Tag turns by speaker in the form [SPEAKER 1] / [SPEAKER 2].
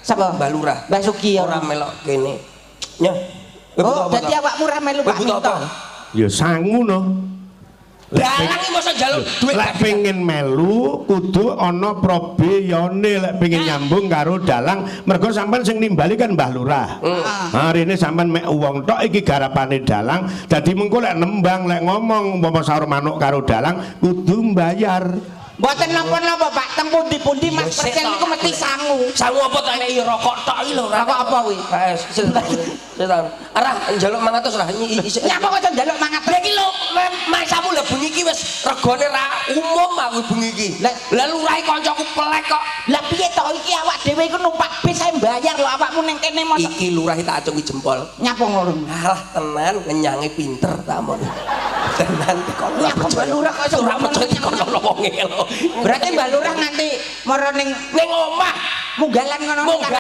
[SPEAKER 1] Sapa?
[SPEAKER 2] Mbah Lurah.
[SPEAKER 1] Mbah Sugi ya.
[SPEAKER 2] Ora melok kene. Nyah. Kowe butuh
[SPEAKER 1] Oh,
[SPEAKER 2] apa
[SPEAKER 1] dadi
[SPEAKER 2] to?
[SPEAKER 1] awakmu ora melu
[SPEAKER 2] Kowe
[SPEAKER 1] Pak
[SPEAKER 2] butuh
[SPEAKER 1] Minto.
[SPEAKER 2] apa?
[SPEAKER 3] Ya sangu no.
[SPEAKER 2] Dalang iki mosok njaluk duit.
[SPEAKER 3] Lek pengen melu kudu ana probeyone lek pengen nyambung karo dalang, mergo sampean sing nimbali kan Mbah Lurah. Ha rene sampean mek wong tok, iki garapane dalang. Dadi mengko lek nembang, lek ngomong umpama saur manuk karo dalang kudu mbayar.
[SPEAKER 1] Mboten napa-napa, Pak, teng pundi-pundi Mas
[SPEAKER 2] Ya, sik
[SPEAKER 1] Percil
[SPEAKER 2] tok.
[SPEAKER 1] niku mesti sangu.
[SPEAKER 2] Sangu apa tak nek rokok tok iki lho.
[SPEAKER 1] Rokok apa kuwi?
[SPEAKER 2] Eh, sik. Sik ta. Arah njaluk 500 lah.
[SPEAKER 1] Nyapa kok njaluk 500?
[SPEAKER 2] Lah iki lho, masamu lho bengi iki wis regane ra umum aku bengi iki.
[SPEAKER 1] Lah-
[SPEAKER 2] Lah lurahe kancaku pelek kok.
[SPEAKER 1] Lah piye to, iki awak dhewe iku numpak bis ae mbayar lho, awakmu ning kene mosok
[SPEAKER 2] Iki lurahe tak acungi jempol.
[SPEAKER 1] Nyapa ngono?
[SPEAKER 2] Alah tenan, ngenyange pinter tak mon. Tenan kok ora
[SPEAKER 1] Nyapa Mbah
[SPEAKER 2] percaya.
[SPEAKER 1] Lurah kok iso
[SPEAKER 2] Ora
[SPEAKER 1] ngomong
[SPEAKER 2] percaya
[SPEAKER 1] ngenyang?
[SPEAKER 2] Kono wonge lho.
[SPEAKER 1] Berarti Mbah Lurah nganti mara ning
[SPEAKER 2] Ning omah
[SPEAKER 1] munggalan ngono.
[SPEAKER 2] Munggalan.